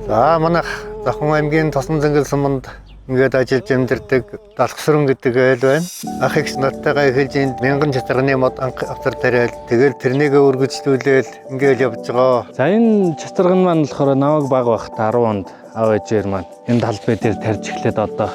За манайх Завхан аймгийн Тосон зангил суманд ингээд ажиллаж амьдардаг Далхсран гэдэг айл байна. Ах эгч нартайгаа эхэлж энд мянган чатарганы мод анх авцар тариал тэгэл тэрнийгээ үргэлжлүүлээл ингээд явж байгаа. За энэ чатарган маань болохоор намайг баг байхдаа 10 онд аав ээжээр маань энэ талбай дээр тарьж эхлээд одоо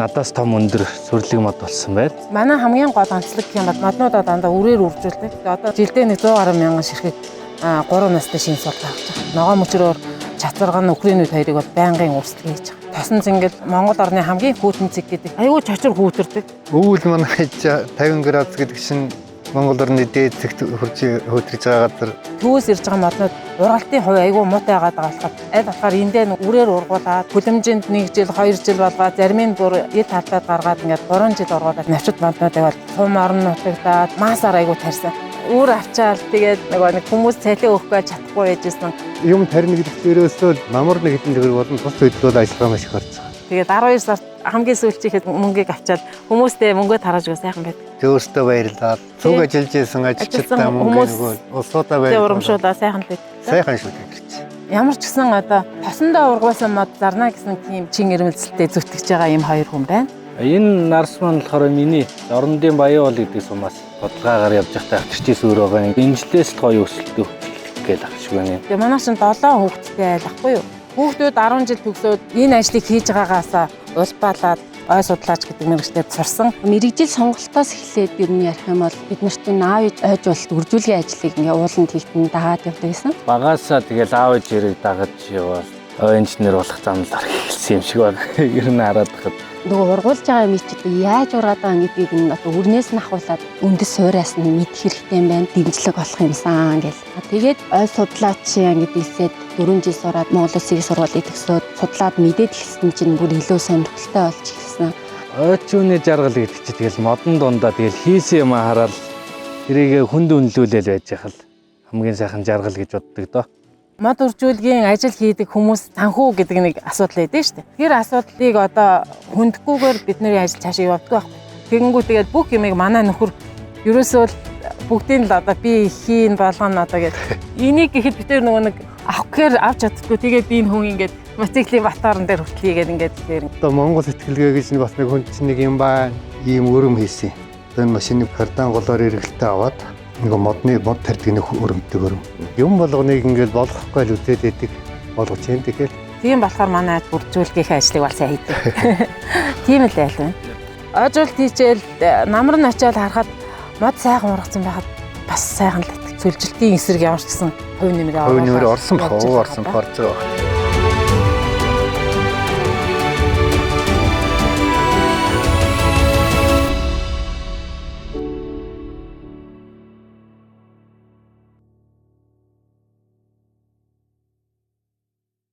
надаас том өндөр сүрлэг мод болсон байна. Манай хамгийн гол онцлог гэх юм бол моднуудаа дандаа үрээр үржүүлдэг. Тэгээ одоо жилдээ нэг 100 гаруй мянган ширхэг 3 настай шинэ сул авч байгаа. Ногоон мөчрөөр чацарган үхрийнүүд хоёрыг бол байнгын өрсөлдөг хийж байгаа. Тосон зингэл Монгол орны хамгийн хүйтэн цэг гэдэг. Айгүй чочор хүүтэрдэг. Өвөл манай 50 градус гэдэг чинь Монгол орны дээд цэгт хурж хөтрөж байгаа газар. Төвөөс ирж байгаа моднууд ургалтын хувь айгүй муутай байгаад байгаа болохоор аль болохоор эндээ нэг үрээр ургуулад хүлэмжинд 1 жил 2 жил болгоод зарим нь бүр ил талбайд гаргаад ингээд 3 жил ургуулад навчит моднуудыг бол тум орон нутагдаад маасаар айгүй тарьсан. Үр авчаал тэгээд нөгөө нэг хүмүүс цалин өгөхгүй чадахгүй байжсэн. Юм тарина гэдэг чинь ерөөсөө намар нэг хэдэн төгрөг болон тус хөдлөл ажиллагаа маш их орж байгаа. Тэгээд 12 сард хамгийн сүүлчийнхэд мөнгийг авчаал хүмүүстэй мөнгөө тарааж өгөө сайхан байдаг. Тэг өөртөө баярлаад цуг ажиллаж исэн ажилчдаа Ажилласан мөнгө хүмүүс нөгөө улсуудаа Тэгээ баярлаад урамшуулаа сайхан л байдаг. сайхан шүү дээ гэж. Ямар ч гэсэн одоо тосондоо ургуулсан мод зарна гэсэн тийм чин ирмэлзэлтэй зүтгэж байгаа юм хоёр хүн байна. Энэ нарс маань болохоор миний Орондын Баян уул гэдэг сумаас судалгаагаар явж байхдаа авчирч ирсэн үр байгаа. Энэ жилээс л гоё өсөлтөө гээл ах шиг байна. Тэгээ манай чинь 7 хүүхэдтэй айлахгүй юу? Хүүхдүүд 10 жил төгсөөд энэ ажлыг хийж байгаагаасаа улбаалаад ой судлаач гэдэг мэргэжлээр сурсан. Мэргэжил сонголтоос эхлээд ер нь ярих юм бол бид нарт энэ аав ээж ойжуулалт үржүүлгийн ажлыг ингээ ууланд хийхтэн дагаад явдаг гэсэн. Багаасаа тэгэл аав ээж хэрэг дагаж явбал ой инженер болох замлаар эхэлсэн юм шиг байна. Ер нь хараад байхад Нөгөө ургуулж байгаа юм чи одоо яаж ургаад байгаа гэдгийг нь одоо үрнээс нь ахуулаад үндэс суураас нь мэдэх хэрэгтэй юм байна. Дэмжлэг болох юмсан гэл. Тэгээд ой судлаач юм гэдээсээ 4 жил сураад Монгол Улсын их сургуулийг төгсөөд судлаад мэдээд эхэлсэн чинь бүр илүү сонирхолтой болж эхэлсэн. ойчууны жаргал гэдэг чи тэгэл модон дундаа тэгэл хийсэн юм хараад тэрийг хүнд үнэлүүлэл байж яхал хамгийн сайхан жаргал гэж боддог доо. Мод үржүүлгийн ажил хийдэг хүмүүс санхүү гэдэг нэг асуудал байдаг шүү дээ. Тэр асуудлыг одоо хүндгүүгээр бидний ажил цаашаа явагддаг байхгүй. Тэгэнгүүт тэгээд бүх юмыг манай нөхөр ерөөсөө л бүгдийг л одоо би хийн болгоно одоо гэж. Энийг гэхэд бид тэр нөгөө нэг авах гэхээр авч чаддаггүй. Тэгээд би энэ хүн ингээд мотоциклийн батарн дээр хүртэл хийгээд ингээд тэгэхээр Одоо Монгол ихтгэлгээ гэж нэг бас нэг хүн чинь нэг юм байна. Ийм өрөм хийсэн. Одоо энэ машины кардан голоор эргэлтээ аваад нэг модны мод тарьдаг нэг өрөмтэй өрөм. Юм болгоныг ингээд болгохгүй л үзээд байдаг болгож юм тэгэхээр тийм болохоор манай бүржүүлгийнхээ ажлыг бол сайн хийдэг. Тийм л айл байна. Ойжуулт хийчихэл намар нь очиад харахад мод сайхан ургацсан байхад бас сайхан л байдаг. Сүлжилтийн эсрэг ямар ч гэсэн хувь нэмрээ хувь нэмэр орсон явж бах байгаа орсон даа. бах орж байгаа.